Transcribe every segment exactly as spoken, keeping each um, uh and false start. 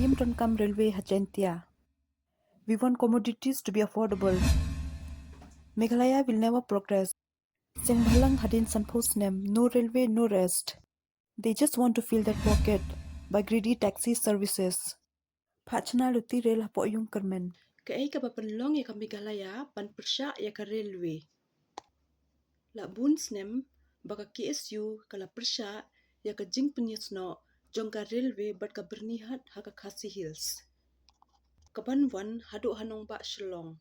Im donkam railway ha Jaintia. We want commodities to be affordable. Meghalaya will never progress. Seng bhalang hadien sanphew snem, no railway, no rest. They just want to fill their pocket by greedy taxi services. Phachna luti rel hapoh yung kyrmen. Kaei kaba pynlong ïa ka Meghalaya ban pyrshah ïa ka railway? La bun snem ba ka K S U ka la pyrshah ïa ka jingpynïasnoh jong ka railway bad ka byrnihat ha ka Khasi Hills, kaban wan haduh ha nongbah Shillong.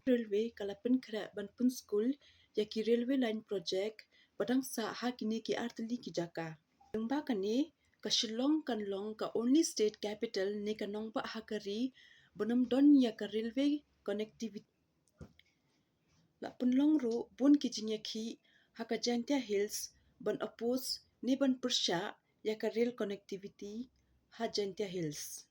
Railway ka la pynkhreh ban pynskul ïa ki railway line project ba dang sah ha kine ki artylli ki jaka. Lyngba kane, ka Shillong kan long ka only state capital ne ka nongbah ha ka ri ban ym don ïa ka railway connectivity. La pynlong ruh bun ki jingïakhih ha ka Jaintia Hills ban oppose ne ban pyrshah ïa ka rail connectivity ha Jaintia Hills.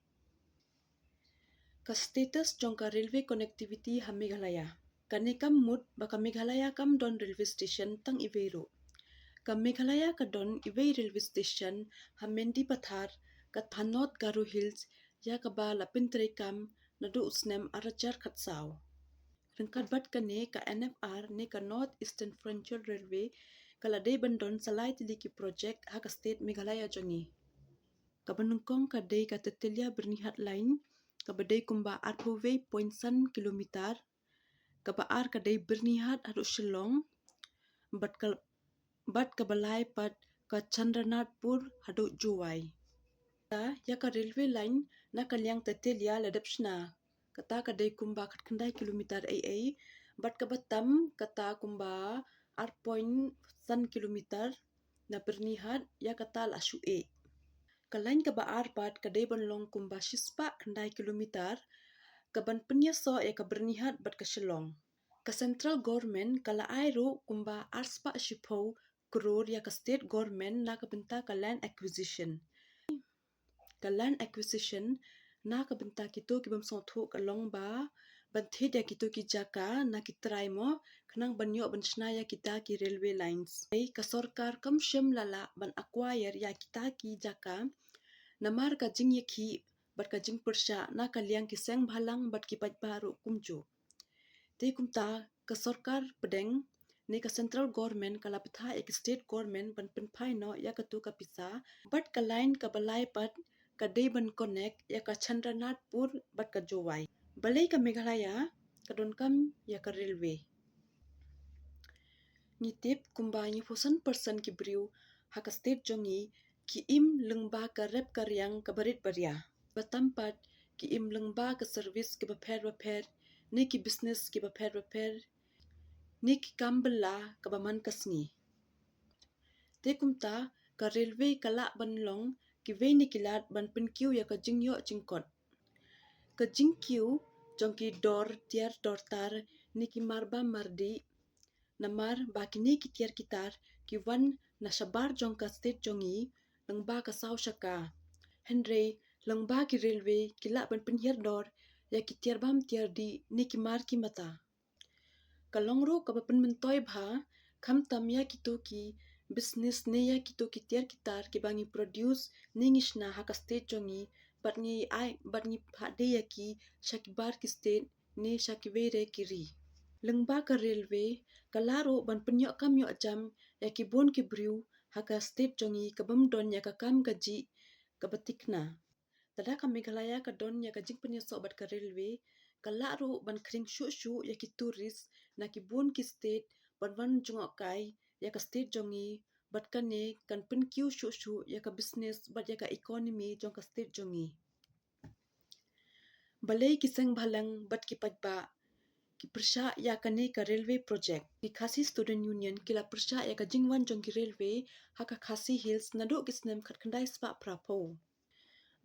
Ka status jong ka railway connectivity ha Meghalaya. Kane kam mut ba ka Meghalaya kam don railway station tang iwei ruh. Ka Meghalaya ka don iwei railway station ha Mendipathar, ka thanot Garo Hills, ïa kaba la pyntreikam naduh u snem ar hajar khatsaw. Ryngkat bad kane, ka N F R ne ka North Eastern Frontier Railway ka la dei ban don sa lai tylli ki project ha ka state Meghalaya jong ngi. Kaba nyngkong ka dei ka Tetelia Byrnihat line, kaba dei kumba arphew wei point san kilometer. Kaba ar ka dei Byrnihat haduh Shillong, bad ka, bad kaba lai pat ka Chandranathpur haduh Jowai. Ta ïa ka railway line na ka liang Tetelia la dep shna. Kata ka dei kumba khatkhyndai kilometer ei ei, bad kaba tam kata kumba ar point san kilometer na Byrnihat, ïa kata la shu eh. Ka line kaba ar pat ka dei ban long kumba shispah khyndai kilometer, kaban pynïasoh ïa ka Byrnihat bad ka Shillong. Ka central government ka la ai ruh kumba arspah shiphew klur ïa ka state government na ka bynta ka land acquisition. Ka land acquisition na ka bynta kito ki bym sngewthuh ka long ba ban thied ïa kito ki jaka na ki trai mo, khnang ban ïoh ban shna ïa kita ki railway lines. Ei, ka sorkar kam shym la lah ban acquire ïa kita ki jaka namar ka jingïakhih bad ka jingpyrshah na ka liang ki seng bhalang bad ki paidbah ruh kumjuh. Te kumta ka sorkar pdeng ne ka central government ka la bthah ïa ka state government ban pynphai noh ïa katu ka pisa, bad ka line kaba lai pat ka dei ban connect ïa ka Chandranathpur bad ka Jowai. Balei ka Meghalaya ka donkam ïa ka railway? Ngi tip kumba hynñiewphew san percent ki briew ha ka state jong ngi ki im lyngba ka rep ka riang kaba rit ba ria. Ba tam pat ki im lyngba ka service kiba pher ba pher, ne ki business kiba pher ba pher, ne ki kam bylla kaba man ka sngi. Te kumta ka railway ka lah ban long kiwei na ki lad ban pynkiew ïa ka jingïoh jingkot. Ka jingkiew jong ki dor tiar dor tar ne ki marbam mardih, namar ba kine ki tiar ki tar ki wan na shabar jong ka state jong ngi lyngba ka saw shaka. Hynrei lyngba ki railway ki lah ban pynhiar dor ïa ki tiar bam tiar dih ne ki mar ki mata. Ka long ruh kaba pynmyntoi bha, khamtam ïa kito ki business ne ïa kito ki tiar ki tar kiba ngi produce ne ngi shna ha ka state jong ngi, bad ngi ai, bad ngi phah dei ïa ki sha ki bar ki state ne sha kiwei re ki ri. Lyngba ka railway ka lah ruh ban pynïoh kam ïoh jam ïa ki bun ki briew ha ka state jong ngi ka bym don ïa ka kam ka jih kaba thikna. Lada ka Meghalaya ka don ïa ka jingpynïasoh bad ka railway, ka lah ruh ban khring shuh shuh ïa ki tourist na ki bun ki state ban wan jngohkai ïa ka state jong ngi, bad kane kan pynkiew shuh shuh ïa ka business bad ïa ka economy jong ka state jong ngi. Balei ki seng bhalang bad ki paidbah ki pyrshah ïa kane ka railway project? Ki Khasi Student Union ki la pyrshah ïa ka jingwan jong ki railway ha ka Khasi Hills naduh ki snem khatkhyndai spah phraphew.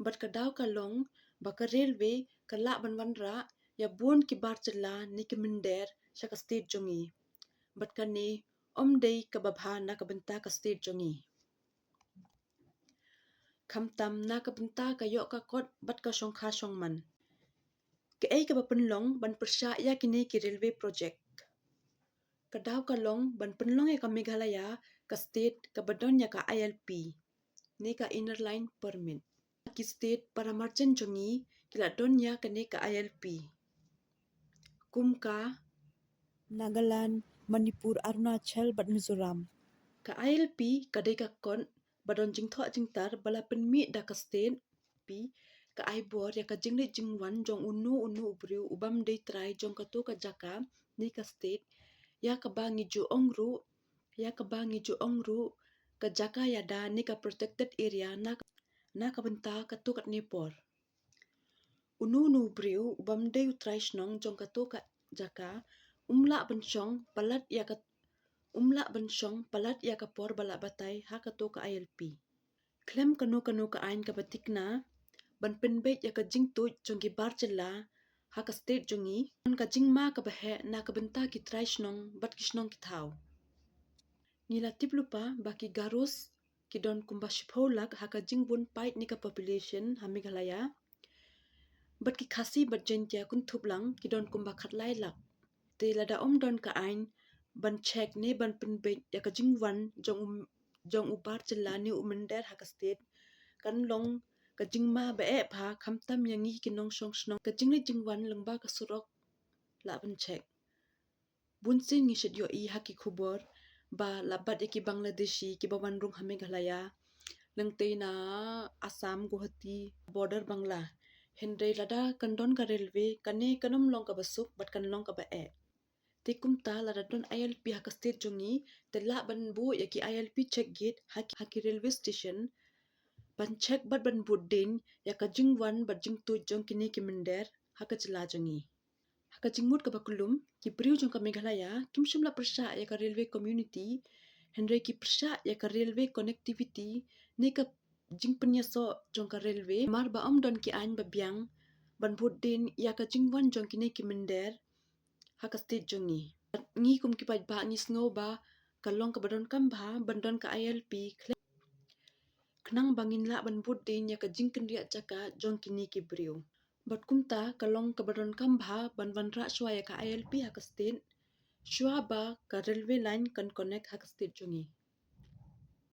Bad ka daw ka long ba ka railway ka lah ban wanrah ïa bun ki bar jylla ne ki mynder sha ka state jong ngi. Bad kane ym dei kaba bha na ka bynta ka state jong ngi, khamtam na ka bynta ka ïoh ka kot bad ka shongkha shongman. Kaei kaba pynlong ban pyrshah ïa kine ki railway project? Ka daw ka long ban pynlong ïa ka Meghalaya ka state kaba don ïa ka I L P ne ka Inner Line Permit. Ki state para marjan jong ngi ki la don ïa kane ka I L P, kum ka Nagaland, Manipur, Arunachal bad Mizoram. Ka I L P ka dei ka kot ba don jingthoh jingtar ba la pynmih da ka state. P, ka ai bor ïa ka jingleit jingwan jong uno uno u briew u bym dei trai jong kato ka jaka ne ka state, ïa kaba ngi ju ong ruh, ïa kaba ngi ju ong ruh ka jaka ïada ne ka protected area na, na ka bynta kato katne por. Uno uno u briew u bym dei u trai shnong jong kato ka jaka um lah ban shong palat ïa ka, um lah ban shong palat ïa ka por ba la batai ha kato ka I L P. Khlem kano kano ka aiñ kaba thikna ban pynbeit ïa ka jingtuid jong ki bar jylla ha ka state jong ngi, don ka jingma kaba heh na ka bynta ki trai shnong bad ki shnong ki thaw. Ngi la tip lypa ba ki Garos ki don kumba shiphew lak ha ka jingbun paid ne ka population ha Meghalaya. Bad ki Khasi bad Jaiñtia kynthup lang ki don kumba khatlai lak. Te lada um don ka aiñ ban check ne ban pynbeit ïa ka jingwan jong u, jong u bar jylla ne u mynder ha ka state, kan long ka jingma ba eh bha khamtam ïa ngi ki nongshong shnong. Ka jingleit jingwan lyngba ka surok lah ban check. Bun sien ngi shait ïohi ha ki khubor ba la bat ïa ki Bangladeshi kiba wan rung ha Meghalaya, lynti na Assam, Guwahati, border Bangla. Hynrei lada kan don ka railway, kane kan ym long kaba suk bad kan long kaba eh. Te kumta lada don I L P ha ka state jong ngi, te lah ban buh ïa ki I L P check gate ha ki, ha ki railway station ban check bad ban bud dien ïa ka jingwan bad jingtuid jong kine ki mynder ha ka jylla jong ngi. Ha ka jingmut kaba kulam, ki briew jong ka Meghalaya kim shym la pyrshah ïa ka railway community, hynrei ki pyrshah ïa ka railway connectivity ne ka jingpynïasoh jong ka railway, namar ba ym don ki aiñ ba biang ban bud dien ïa ka jingwan jong kine ki mynder ha ka state jong ngi. Ngi kum ki paidbah ngi sngew ba ka long kaba donkam bha ban don ka I L P khlem, khnang ba ngin lah ban bud dien ïa ka jingkynriah jaka jong kine ki briew. Bad kumta ka long kaba donkam bha ban wanrah shuwa ïa ka I L P ha ka state, shuwa ba ka railway line kan connect ha ka state jong ngi.